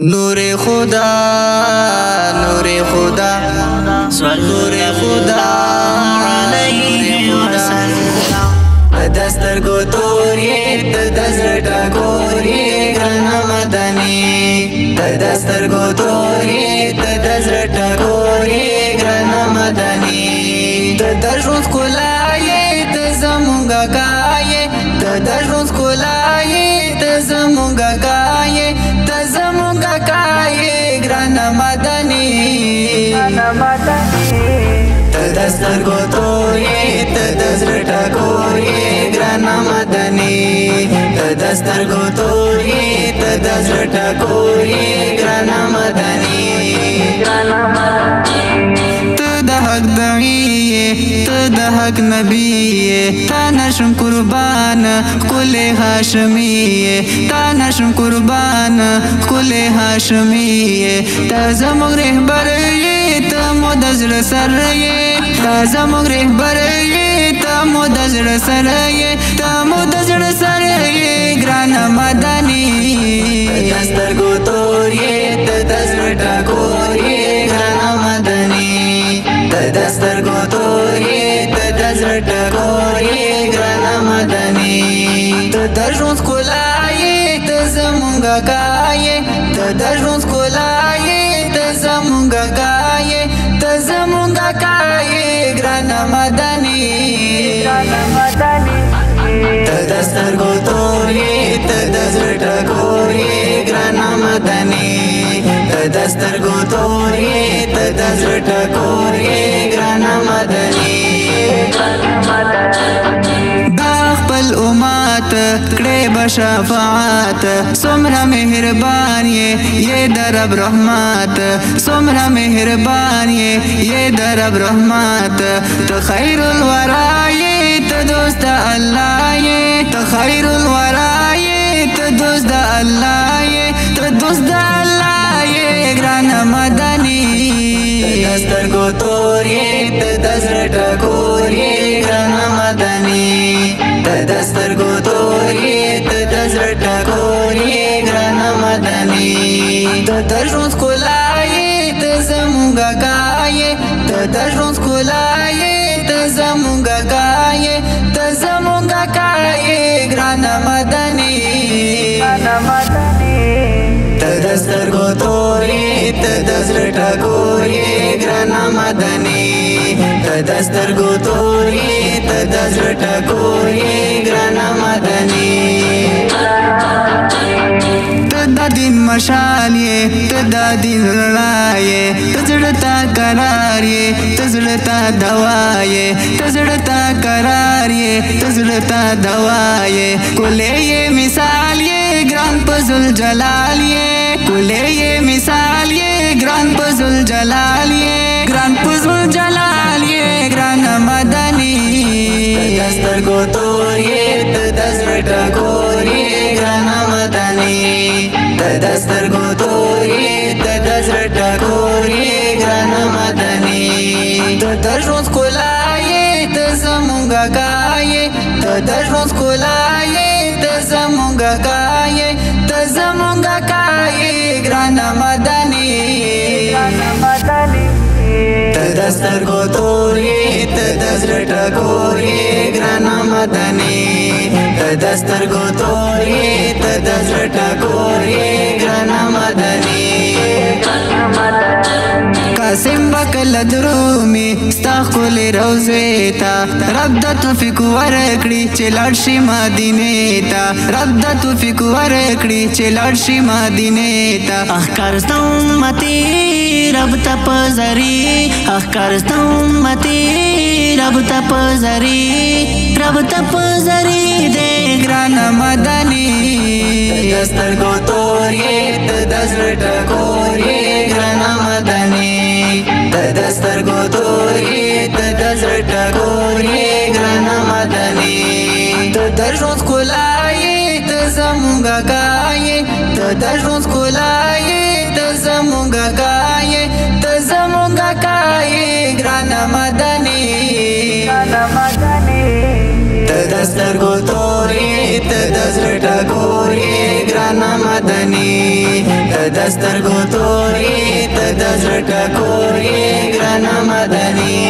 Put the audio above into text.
نور خدا، نور خدا، نور خدا علیه وسلم. دسترګو تور یې، ته د زړه ټکور یې، ګرانه مدني. ته د سترګو تور یې، ته د زړه ټکور یې، ګرانه مدني. ته د ژوند ښکلا یې، ته زمونږ اکا یې. ته د ژوند ښکلا یې، ته زمونږ اکا یې، ته زمونږ اکا یې، ګرانه مدني. ته د سترګو تور یې، ته د زړه ټکور یې، ګرانه مدني. ته د سترګو تور یې، ته د زړه ټکور یې، ګرانه مدني. ته د حق داعي یې، ته د حق نبی یې، تا نشم قربان ښکلی هاشمي یې، تا نشم قربان ښکلی هاشمي یې. ته زموږ رهبر یې، ته مو د زړه سر یې. ته زموږ رهبر یې، ته مو د زړه سر یې، ته مو د زړه سر یې، ګرانه مدني. ته د سترګو تور یې، ته د زړه ټکور یې، ګرانه مدني. ته د سترګو تور یې، ته د زړه ټکور یې، ګرانه مدني. ته د ژوند ښکلا یې، ته زمونږ اکا یې. ته د ژوند ښکلا یې، ته زمونږ اکا یې، ته زمونږ اکا یې، ګرانه مدني. ته د سترګو تور یې، ته د زړه ټکور یې، ګرانه مدني. ته د سترګو تور یې، ته د زړه ټکور یې، ګرانه مدني. دا خپل امت کړې بشفاعت، څومره مهربان یې، یې د رب رحمت. څومره مهربان یې، یې د رب رحمت. ته خیر الورا یې، ته دوست الله یې. ته خیر الورا یې، ته دوست الله یې، ته دوست الله یې، ګرانه مدني. ته د سترګو تور یې، ته د زړه ټکور یې، ګرانه مدني. ته د سترګو تور یې، ته د زړه ټکور یې، ګرانه مدني. ته د ژوند ښکلا یې، ته زمونږ اکا یې. ته د ژوند ښکلا یې، ته زمونږ اکا یې، ته زمونږ اکا یې، ګرانه مدني. ته د سترګو تور یې، ته د زړه ټکور یې، ګرانه مدني. ته د سترګو تور یې، ته د زړه ټکور یې، ګرانه مدني. ته د دین مشال یې، ته د دین رڼا یې، ته زړه ته قرار یې، ته زړه ته دوا یې، ته زړه ته قرار یې، ته زړه ته دوا یې. کلې یې مثال یې، ګران په ذوالجلال یې. کلې یې مثال یې، ګران په ذوالجلال یې، ګران په ذوالجلال یې، ګرانه مدني. ته د سترګو تور یې، ته د زړه ټکور یې، ګرانه مدني. ته د سترګو تور یې، ته د زړه ټکور یې، ګرانه مدني. ته د ژوند ښکلا یې، ته زمونږ اکا یې. ته د ژوند ښکلا یې، ته زمونږ اکا یې، ته زمونږ اکا یې، ګرانه مدني. ته د سترګو تور یې، ته د زړه ټکور یې، ګرانه مدني. ته د سترګو تور یې، ته د زړه ټکور یې، ګرانه مدني. قاسم بکل درومي ستا ښکلې روضې ته، رب د توفیق ورکړي چې لاړ شي مدینې ته. رب د توفیق ورکړي چې لاړ شي مدینې ته. احکار ستا امتي رب ته په زری، احکار ستا امتي رب ته په زری، رب ته په زری دې، ګرانه مدني. ته د سترګو تور یې، ته د زړه ټکور یې، ګرانه مدني. ته د سترګو تور یې، ته د زړه ټکور یې، ګرانه مدني. ته د ژوند ښکلا یې، ته زمونږ اکا یې. ته د ژوند ښکلا یې، ته زمونږ اکا یې، ته زمونږ اکا یې، ګرانه مدني. ته د سترګو تور یې، ته د زړه ټکور یې ګرانه مدني، ته د سترګو تور یې، ته د زړه ټکور یې ګرانه مدني.